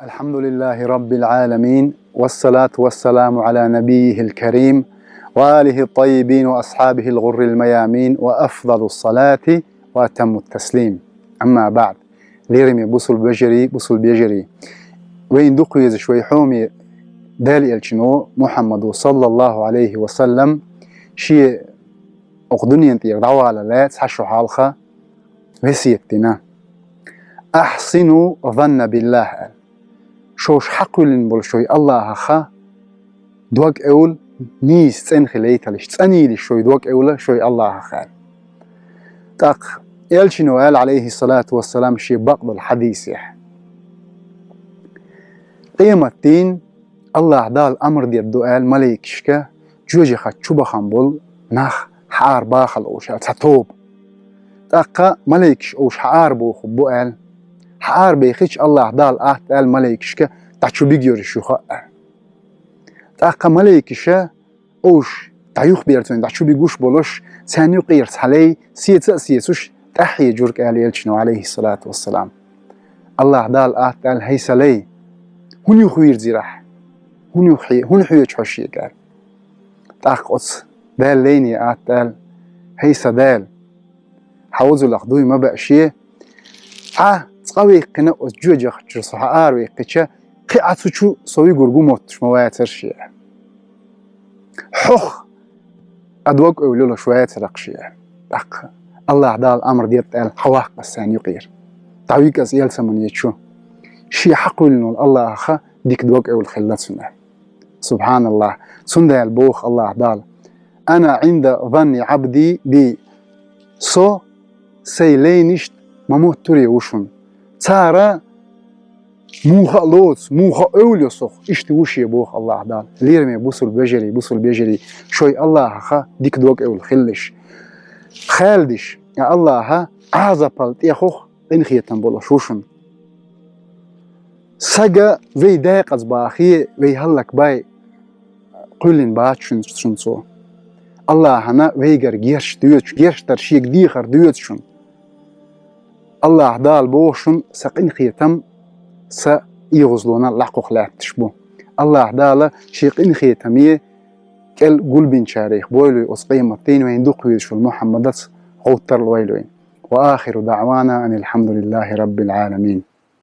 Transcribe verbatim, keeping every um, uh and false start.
الحمد لله رب العالمين، والصلاة والسلام على نبيه الكريم، وآله الطيبين وأصحابه الغر الميامين، وأفضل الصلاة وأتم التسليم. أما بعد. Лераме бусулба вежарий, бусулба ежарий. Вайна дукха везаш вай хьоме Даьла элчано Мухьаммадо, саллаллахӀу Ӏалайхи ва саллам, ше укх дунен тӀера дӀавала лаьца цхьа шу хьалха весет дина: «أحسنوا الظن بالله», аьлла. Шоаш хьакхоьллина болча шоай АллахӀах дог эвла, нийса цӀена хилийталаш, цӀанъелаш шоай дог эвла шоай АллахӀах, аьлла. ТӀаккха элчано аьлла, Ӏалайхи ссалату вассалам, шен бакъдолча хьадисехь: Къематдийнахьа АллахӀ Дала амар дергда аьлла малайкашка, жоьжахати чу бахана бола нах хьаарабахалла уж, аьлла, цхьа тоба. ТӀаккха малайкаш уж хьаарабохаргба аьлла. Хьаарабайхача АллахӀ Дала атта аьлла малайкашка: «ДӀачубига ераш юха», аьлла. ТӀаккха малайкаша уж дӀаюхаберзойн дӀачубигаш болаш, царна юкъера цхьа лай, сеца а сецаш, тӀаьхьа хьежаргба аьлла элчано, Ӏалайхи ссалату вассалам. АллахӀ Дала атта аьлла: «ХӀай са лай, хӀунда юхавийрзира ахь? ХӀунда юха хье-, хӀунда хьоьжу хьо шега?» аьлла. ТӀаккха оцу Даьла лайне атта аьлла: «ХӀай са Даьла, хьан вузалах дуй ма баа ше, Ӏа цкъа ваьккхина оцу жоьжахати чура со хьаарабаьккхича, кхин Ӏа цу чу со вигург ву мотташ ма вацара ше. Хьох Ӏа дог эвла йолаш вацара-кх ше». ТӀаккха АллахӀ Дала амар дергда аьлла: «Хьаваккха ас царна юкъера. ДӀавига ас ялсамане чу». Ше хьакхоьллина волча АллахӀах дика дог эвла хилла цунна. СубхьаналлахӀ. Цундела боху АллахӀ Дала: «أنا عند ظن عبدي بي». Со сайн лайнашта ма моттуре ву шуна. Цара муха а лоцу, муха а эвла йо сох, иштта ву ше, боху АллахӀ Дала. Лераме бусулба вежарий, бусулба ежарий, шоай АллахӀах дика дог эвла хилалаш. Хаьладеш, а АллахӀ Ӏазапал тӀехух къинхетам болуш ву шуна. Сага вай декъаза бахе, вай хӀаллакбай кхоьллина бац шуна, шуна цо. АллахӀана вайгара герч доьцу, герч дар шега дехар доьцу шуна. АллахӀ Дала боху шуна: «Сан къинхетам Сан оьгӀазлонал лакхахь лаьтташ бу». АллахӀ Дала Шен къинхетаме кӀел гулбинчарех бойла вай оцу къематдийнахь, вайна дукха везаш волу Мухьаммадаца гӀовттарал ойла вайна. وآخر دعوانا أن الحمد لله رب العالمين.